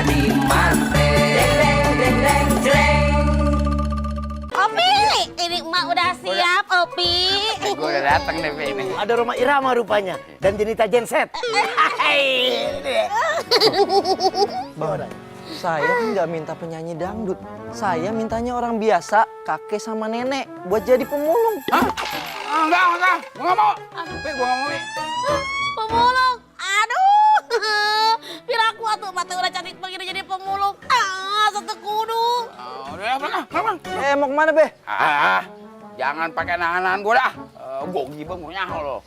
Dimas Opi, ini emak udah siap, Opi. Gue udah datang deh ini. Ada Roma Irama rupanya dan Jenita Genset. Bang, saya kan nggak minta penyanyi dangdut. Saya mintanya orang biasa, kakek sama nenek, buat jadi pemulung. Hah? Enggak. Gue nggak mau. Gue nggak mau. Pemulung, aduh. Biar aku atuh mata udah cantik begini jadi pemulung. Satu kudu. Udah, belakang. Mau kemana, Be? Jangan pakai nahan-nahan gue dah. Gue gibeng mau nyaho lo.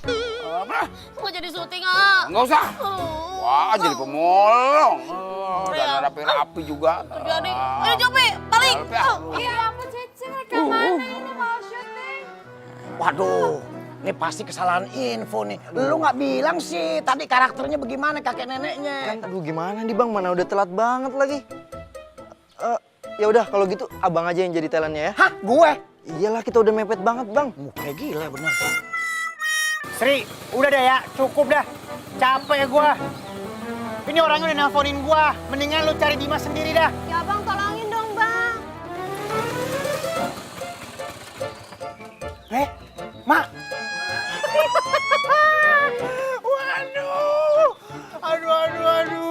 Mau jadi syuting, Nggak usah. Wah, jadi pemulung. Dan Ya. rapi-rapi juga. Jadi, ayo Jopi, balik. Iya ampun Cici, mereka mana ini mau syuting? Waduh, ini pasti kesalahan info nih. Lu nggak bilang sih tadi karakternya bagaimana kakek neneknya. Kan, aduh gimana nih Bang, mana udah telat banget lagi. Ya udah kalau gitu abang aja yang jadi talentnya ya. Hah, gue? Iyalah kita udah mepet banget Bang. Kayak gila bener. Sri, udah deh ya, cukup dah. Capek gua. Ini orangnya udah nelponin gua. Mendingan lu cari Dimas sendiri dah. Ya bang tolongin dong bang. Mak. Aduh.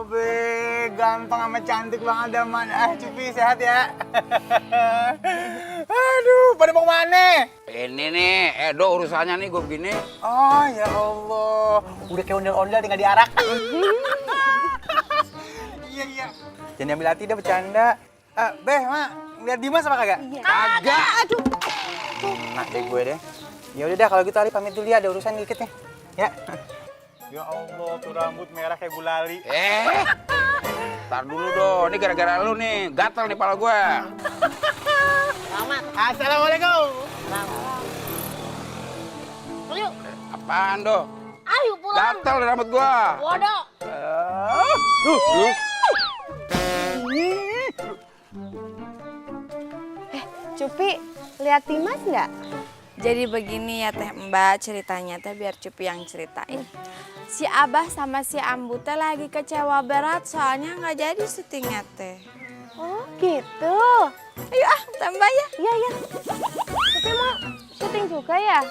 Be, gampang sama cantik banget dah, Man. Cipi, sehat ya. Aduh, pada mau kemana? Ini nih, Edo urusannya nih gue begini. Oh, ya Allah. Udah kayak ondel-ondel tinggal diarak. Iya. Jangan ambil hati dah bercanda. Beh, Mak, lihat Dimas apa kagak? Kagak. Aduh. Nah, deh gue deh. Ya udah dah kalau gitu Ali pamit dulu ya, ada urusan dikit nih. Ya. Ya Allah, tuh rambut merah kayak gulali. Ntar dulu dong, ini gara-gara lu nih, gatel nih pala gue. Selamat. Assalamualaikum. Ayo, Apaan do? ayo pulang. Gatel nih rambut gue. Waduh. Cupi, lihat Dimas nggak? Jadi begini ya Teh Mbak ceritanya teh biar Cupi yang ceritain. Si Abah sama si Ambu teh lagi kecewa berat soalnya nggak jadi syutingnya teh. Oh gitu. Ayo Teh Mbak ya. Iya. Cupi mau syuting juga ya?